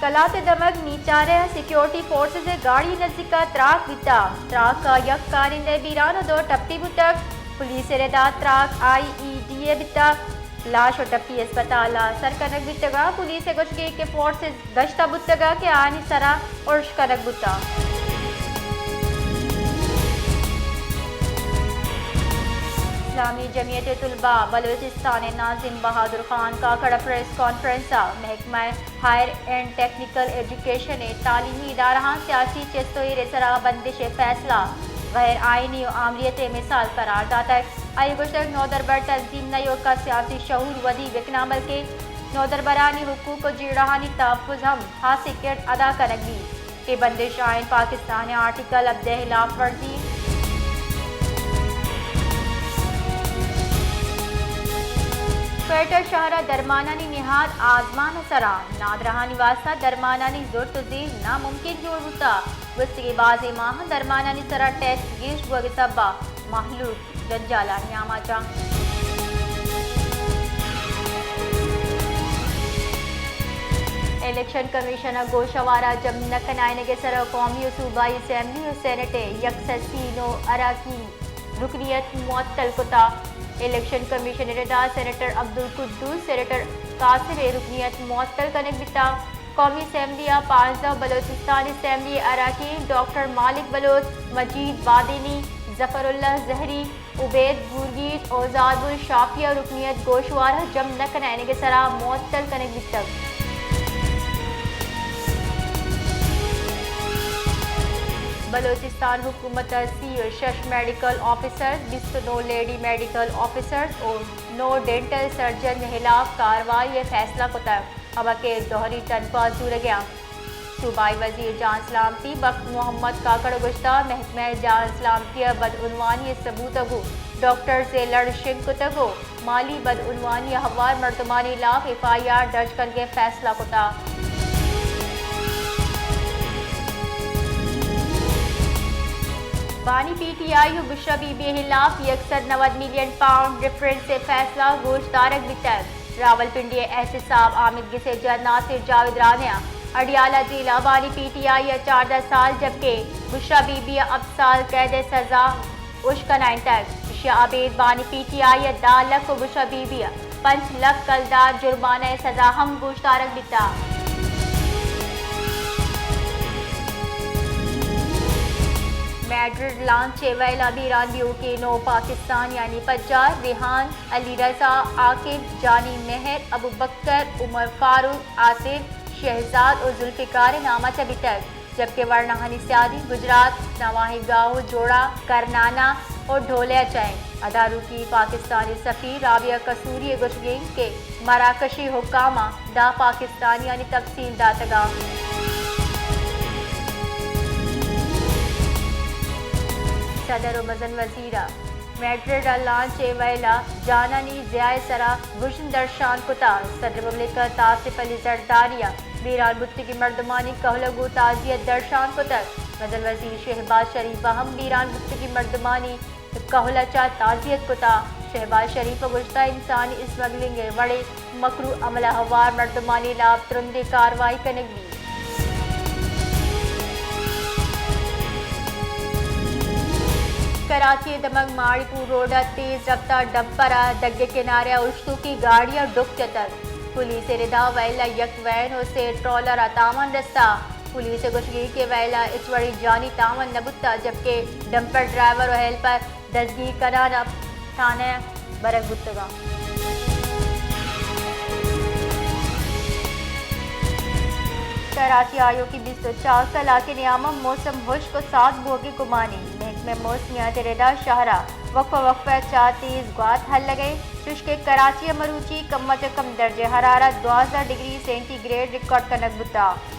کلات ءِ دمگ نیچارہ ءَ سیکیورٹی فورسز ءِ گاڑی ءِ نزیک ءَ تراک بیتگ۔ تراک ءَ یک کارندہ بیران ءُ دو ٹپی بوتگ۔ پولیس ءِ ردا تراک آئی ای ڈی ءِ بیتگ۔ لاش ءُ ٹپی ہسپتال ءَ سر کنگ بیتگ ءُ پولیس ءِ گوشگ اِنت کہ فورسز گشت ءَ بوتگ کہ آیانی سر ءَ ارش کنگ بوتگ۔ اسلامی جمعیت طلبہ بلوچستان ءِ ناظم بہادر خان کاکڑ ءَ پریس کانفرنس ءَ محکمہ ہائر اینڈ ٹیکنیکل ایجوکیشن ءِ تعلیمی ادارہاں سیاسی چست ءُ ایر ءِ سرا بندش ءِ فیصلہ غیر آئینی ءُ آمریت ءِ مثال قرار داتگ۔ آئی ءَ گوشتگ، نودربر تنظیم نہ یوک ءَ سیاسی شعور ودی بکناں، بلکیں نودربرانی حقوق ءُ جیڑہانی تحفظ ہم ہاسیں کرد ادا کنگ بیت۔ اے بندش آئین پاکستان ءِ آرٹیکل ہبدہ ءِ ہلاپ ورزی۔ کوئٹہ شہر ءَ درمانانی نہاد آزمان ءِ سرا، نادراہانی واستہ درمانانی زرت ءُ زیر ناممکن جوڑ بوتگ۔ گوستگیں بازیں ماہاں درمانانی سرا ٹیکس گیش بوگ ءِ سبب ءَ مہلوک جنجالانی آماچ اَنت۔ الیکشن کمیشن ءَ گوشوار ءَ جم نہ کنائینگ ءِ سرا قومی ءُ صوبائی اسمبلی ءُ سینیٹ ءِ یک سد سی نو اراکین رکنیت معطل کتگ۔ الیکشن کمیشن ءِ ردا سینیٹر عبدالقدوس، سینیٹر قاسم ءِ رکنیت معطل کنگ بیتگ۔ قومی اسمبلی ءِ پانزدہ ءُ بلوچستان اسمبلی ءِ اراکین ڈاکٹر مالک بلوچ، مجید بادینی، ظفر اللہ زہری، عبید گورگیج، اوزار گل شافی ءِ رکنیت گوشوار ءَ جم نہ کنائینگ ءِ سرا معطل کنگ بیتگ۔ بلوچستان حکومت ءَ سی ءُ شش میڈیکل آفیسرز، بیست ءُ نو لیڈی میڈیکل آفیسرز ءُ نو ڈینٹل سرجن ءِ ہلاپ کاروائی ءِ فیصلہ کتگ۔ ہما کہ دوہری تنخواہ زورگ ءَ اَنت۔ صوبائی وزیر جان سلامتی بخت محمد کاکڑ ءَ گوشتگ، محکمہ جان سلامتی ءِ بدعنوانی ءِ ثبوت ءَ گوں ڈاکٹرز ءِ لڑ شنگ کتگ ءُ مالی بدعنوانی ءَ ہوار مردمانی ہلاپ ایف آئی آر درج کنگ ءِ فیصلہ کتگ۔ بانی پی ٹی آئی ءُ بشرا بی بی ءِ ہلاپ یک سد نود ملین پاؤنڈ ڈفرنس ءِ فیصلہ گوشدارگ بیتگ۔ راولپنڈی ءِ احتساب آمیدگس ءِ جج ناصر جاوید رانا ءَ اڈیالہ جیل ءَ بانی پی ٹی آئی ءَ چاردہ سال جبکہ بشرا بی بی ءَ ہپت سال قید ءِ سزا اشکنائینتگ۔ ایشی ءَ ابید بانی پی ٹی آئی ءَ دہ لکھ ءُ بشرا بی بی ءَ پنچ لکھ کلدار جرمانہ ءِ سزا ہم گوشدارگ بیتگ۔ میڈرڈ لانچ ءِ ویل ءَ بیران بیوکیں نو پاکستانیانی پجار ریحان، علی رضا، عاقب، جانی مہر، ابوبکر، عمر فاروق، آصف، شہزاد ءُ ذوالفقار ءِ نام ءَ چہ بیتگ، جبکہ ورناہانی سیادی گجرات، نواحی گاؤ، جوڑا، کرنانا ءُ ڈھولیا چہ اَنت۔ اداروکی پاکستانی سفیر رابعہ قصوری ءِ گوشگ اِنت کہ مراکشی حکام ءَ دہ پاکستانیانی تفصیل داتگ اَنت۔ صدر ءُ مزن وزیر ءَ میڈرڈ ءَ لانچ ءِ ویل ءَ جانانی ضیاع ءِ سرا گژن درشان کتگ۔ صدر مملکت آصف علی زرداری ءَ بیران بوتگیں مردمانی کہول ءَ گوں تعزیت درشان کتگ۔ مزن وزیر شہباز شریف ءَ ہم بیران بوتگیں مردمانی کہول ءَ چہ تعزیت کتگ۔ شہباز شریف ءَ گوشتگ، انسانی اسمگلنگ ءِ وڑیں مکروہ عمل ءَ ہوار مردمانی ہلاپ ترندیں کاروائی کنگ بیت۔ کراچی ءِ دمگ ماڑی پور روڈ ءَ تیز رفتار ڈمپر ءَ دگ ءِ کنارے ءَ اوشتوکی گاڑی ءَ ڈک جتگ۔ پولیس ءِ ردا ویل ءَ یک وین ءُ سے ٹرالر ءَ تاوان رستہ۔ پولیس ءِ گوشگ اِنت کہ ویل ءَ ہچ وڑیں جانی تاوان نہ بوتگ، جبکہ ڈمپر ڈرائیور ءُ ہیلپر دزگیر کنان ءَ تھانہ ءَ برگ بوتگ اَنت۔ کراچی ءِ آیوکی بیست ءُ چار کلاک ءِ نیام ءَ موسم ہشک ءُ سارد بوگ ءِ گمان اِنت۔ محکمہ موسمیات ءِ ردا شہر ءَ وقفہ وقفہ ءَ چہ تیز گوات ہلگ ءَ اِنت، چوشکہ کراچی ءَ مروچی کم ءَ چہ کم درجہ حرارت دوازدہ ڈگری سینٹی گریڈ ریکارڈ کنگ بوتگ۔